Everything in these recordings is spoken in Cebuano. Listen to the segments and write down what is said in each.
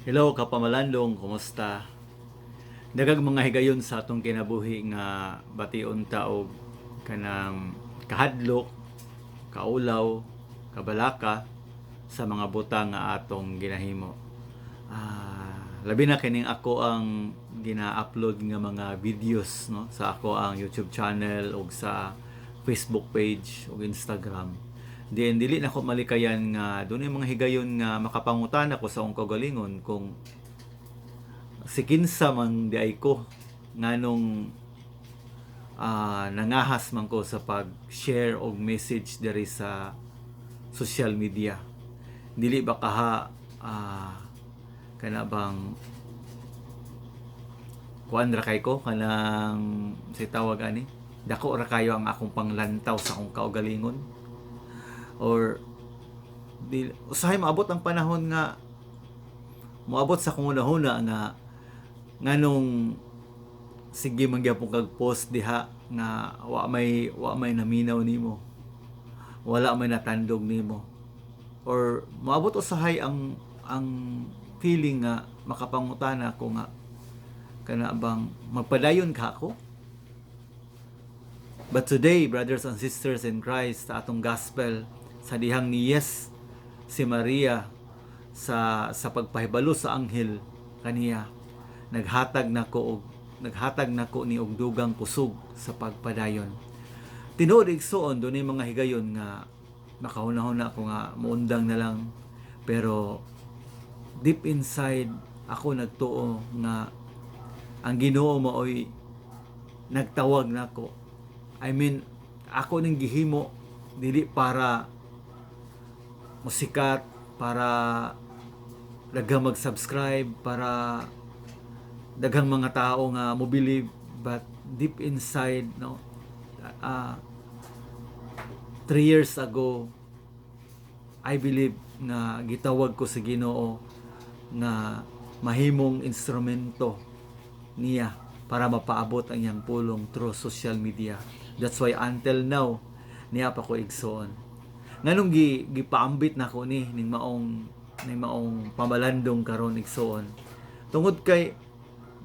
Hello, kapamalandong, kumusta? Daghang mga higayon sa atong kinabuhi nga bation ta og kanang kahadlok, kaulaw, kabalaka sa mga butang nga atong ginahimo. Labi na kining ako ang gina-upload nga mga videos, no, sa ako ang YouTube channel ug sa Facebook page ug Instagram. Diin dili nako malikayan nga dunay mga higayon nga makapangutana ko sa akong kaugalingon kung si kinsa man diay ko, nganong nangahas man ko sa pag-share og message diri sa social media. Dili ba kaha kana bang kuan ra kay ko, kanang say tawag ani, dako ra kayo ang akong panglantaw sa akong kaugalingon, or di usahay maabot ang panahon nga moabot sa akong hunahuna nga nganong sige man gyapon kag post diha nga wa may naminaw nimo, wala may natandog nimo, or moabot usahay ang feeling nga makapangutana ko nga kana bang magpadayon ka ako. But today, brothers and sisters in Christ, sa atong gospel, sa dihang ni yes si Maria sa pagpahibalo sa anghel kaniya, naghatag nako ni og dugang kusog sa pagpadayon. Tinuod, igsuon, dunay mga higayon nga makahuna-huna ako nga muundang na lang, pero deep inside ako nagtuo nga ang Ginoo maoy nagtawag nako. I mean, ako ning gihimo dili para musikat, para daghang mag-subscribe, para daghang mga tao nga mo believe, but deep inside, no, 3 years ago, I believe nga gitawag ko sa Ginoo nga mahimong instrumento niya para mapaabot ang iyang pulong through social media. That's why until now niya pa ko, igsoon. Nganong gipaambit nako ni ning maong pamalandong karon, igsoon? Tungod kay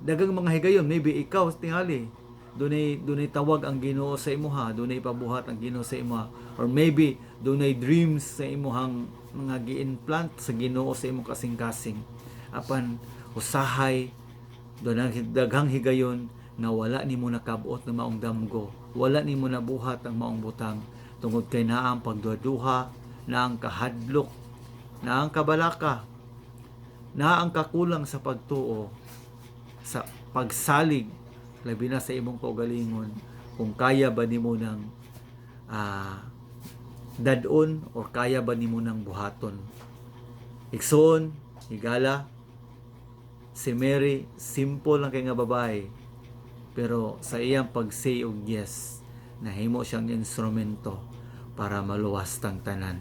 daghang mga higayon, maybe ikaw tingali dunay tawag ang Ginoo sa imuha, dunay pabuhat ang Ginoo sa imuha, or maybe dunay dreams sa imuhang mga gi-implant sa Ginoo sa imong kasing-kasing. Apan usahay dunay daghang higayon nga wala nimo nakabot ng maong damgo, wala nimo nabuhat ang maong butang tungod kay naa ang pagduhaduha, naa ang kahadlok, naa ang kabalaka, naa ang kakulang sa pagtuo, sa pagsalig, labi na sa imong kaugalingon, kung kaya ba nimo ng dad-on or kaya ba nimo ng buhaton. Igsoon, higala, si Mary, simple lang kay nga babae, pero sa iyang pag-say og yes, nahimo siyang instrumento para maluwas tang tanan.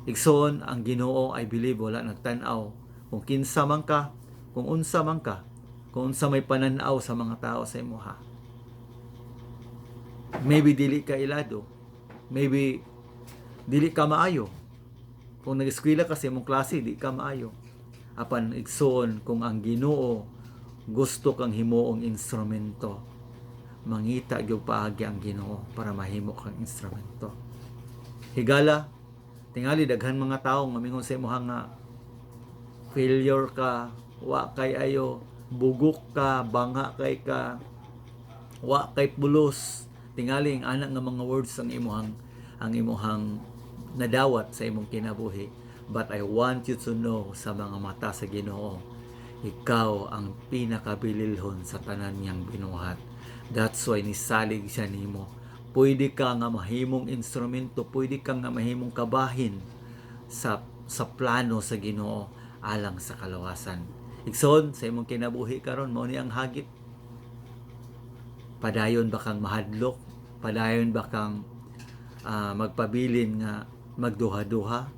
Igsoon, ang Ginoo, I believe, wala nagtan-aw kung kinsa man ka, kung unsa man ka, kung unsa may pananaw sa mga tao sa imuha. Maybe dili ka ilado, maybe dili ka maayo kung nag-eskwela ka sa imong klase, di ka maayo. Apan igsoon, kung ang Ginoo gusto kang himuong instrumento, mangita gyud paagi ang Ginoo para mahimo kang instrumento. Higala, tingali daghan mga tao nga mingon sa imuha nga failure ka, wa kay ayo, bugok ka, bangha kay ka, wa kay pulos. Tingali ang anak nga mga words ang imuhang nadawat sa imong kinabuhi. But I want you to know, sa mga mata sa Ginoo, ikaw ang pinakabililhon sa tanan niyang binuhat. That's why nisalig siya nimo. Pwede ka nga mahimong instrumento, pwede ka nga mahimong kabahin sa plano sa Ginoo alang sa kalawasan. Igsoon, sa imong kinabuhi karon, mao ni ang hagit. Padayon ba kang mahadlok? Padayon ba kang magpabilin nga magduha-duha?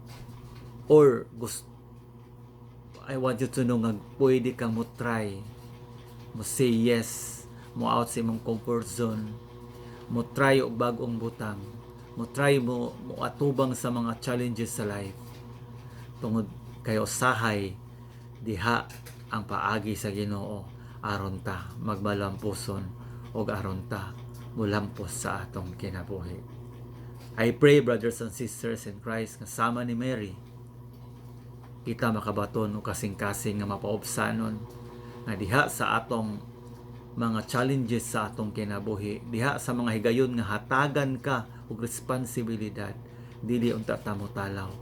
Or gusto, I want you to know nga pwede kang mo try, mo say yes, mo out sa imong comfort zone, mo try og bag-ong butang, mo try mo atubang sa mga challenges sa life. Tungod kay usahay Diha ang paagi sa Ginoo aron ta magmalampuson og aron ta mulampos sa atong kinabuhi. I pray, brothers and sisters in Christ, nga sama ni Mary, kita makabaton og kasing-kasing nga mapaubsanon nga diha sa atong mga challenges sa atong kinabuhi, diha sa mga higayon nga hatagan ka og responsibilidad, dili unta ta motalaw,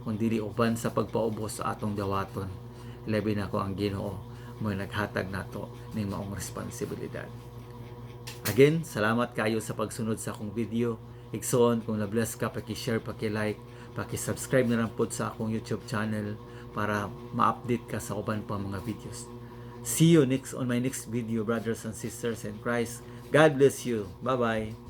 kun dili uban sa pagpaubos sa atong dawaton, labi na kung ang Ginoo mo naghatag nato ning maong responsibilidad. Again, salamat kayo sa pagsunod sa akong video. Igsoon, kung na-bless ka, paki-share, paki-like, paki-subscribe na lang po sa akong YouTube channel para ma-update ka sa uban pa mga videos. See you next on my next video, brothers and sisters in Christ. God bless you. Bye-bye.